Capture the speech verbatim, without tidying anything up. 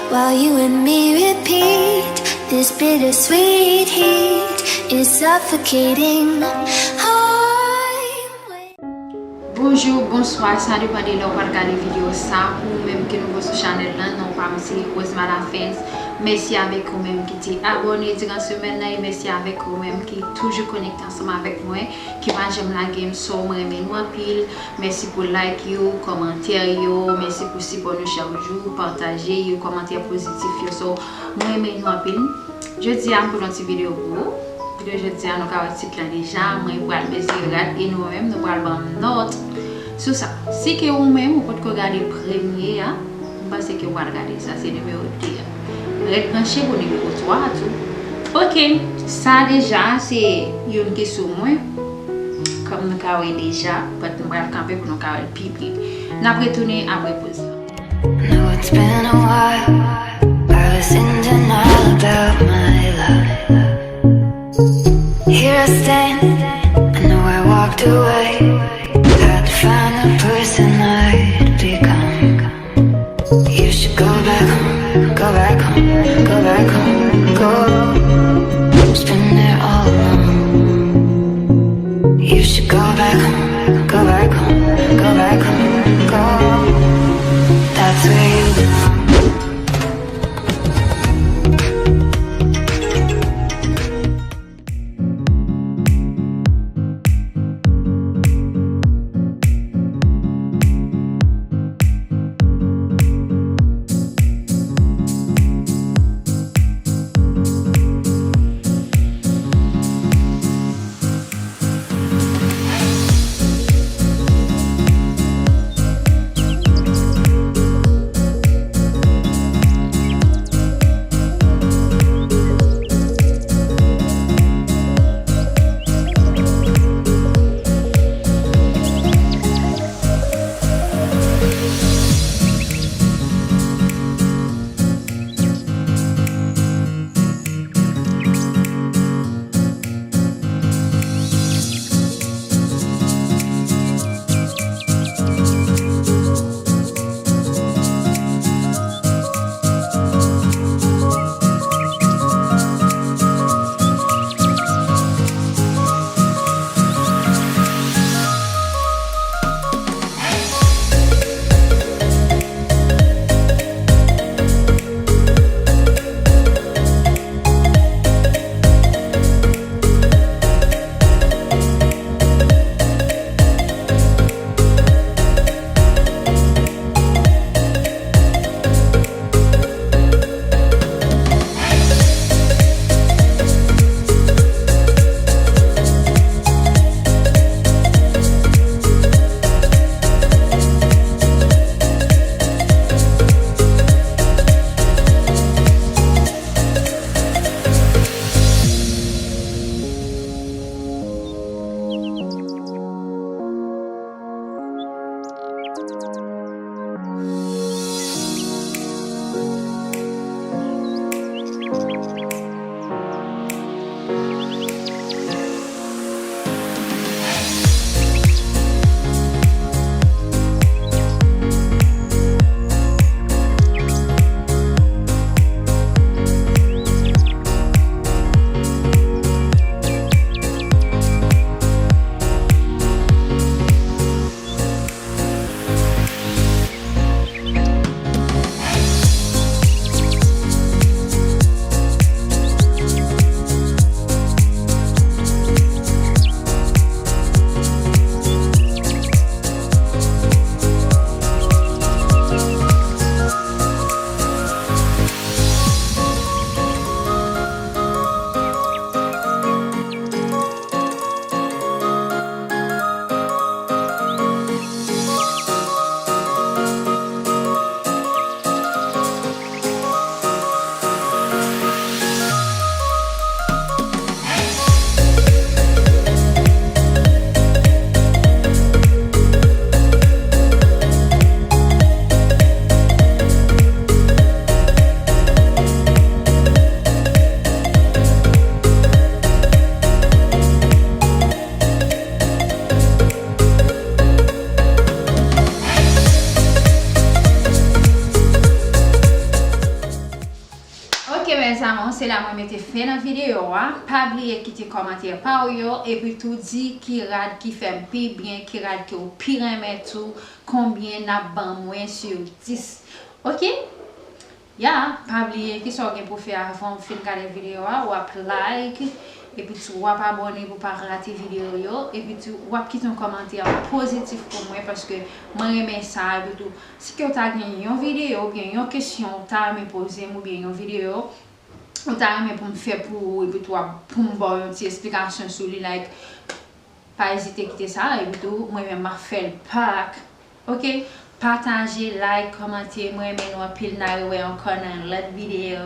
While you and me repeat, this bittersweet heat is suffocating. I'm waiting. Bonjou, bonswa, sa depann de lè w pral gade videyo sa. Pou ou menm ki nouvo sou chanèl lan, non pa m se Rosemary Fans. Mèsi avèk ou menm ki te abòne diran semèn nan e mèsi avèk ou menm ki toujou konekte ansanm avèk mwen, ki pa janm lage m. So, mwen renmen nou anpil. Mèsi pou like yo, kòmantè yo, mèsi pou sipò nou chak jou, pataje yo, kòmantè pozitif yo. So, mwen renmen nou anpil. Jodi a, m pote yon ti videyo pou ou. Videyo jodi a, nou ka wè tit lan deja, mwen pral mezire rad e nou menm, nou pral ban m nòt sou sa. Si ke ou menm, ou potko gade premye a, m panse ke w pral gade sa, se nimewo de a. Rèd branche pou nimewo twa a tou. Ok, sa deja, se youn ki sou mwen. Kòm nou ka wè deja, but nou pral kanpe pou nou ka wè l pi byen. N ap retounen apre poz la. Know it's been a while. I was in denial about my life. Here I stand. I know I walked away. Had to find the person I'd become. You should go back home, go back home, go back home, go. It's been there all along. You should go back home, go back home, go back home, go. That's where you belong. Bon, se la mwen mete fen nan videyo a. Pa bliye kite kòmantè pa w yo, epi tou di ki rad ki fè m pi byen, ki rad ke w pi renmen tou, konbyen n ap ban mwen sur dis. Oke? Ya, pa bliye kisa w gen pou fè avan w fin gade videyo a, w ap like, epi tou w ap abòne pou pa rate videyo yo, epi tou w ap kite yon kòmantè pozitif pou mwen, paske mwen renmen sa, epi tou si ke w ta gen yon videyo oubyen yon kesyon w ta renmen poze m oubyen yon videyo ou ta renmen pou m fè pou ou, epi tou w ap, pou m ba w yon ti esplikasyon sou li, like, pa ezite kite sa, epi tou mwen menm m ap fè l back. Oke? Pataje, like, kòmante, mwen renmen nou anpil, n a rewè ankò nan lòt videyo.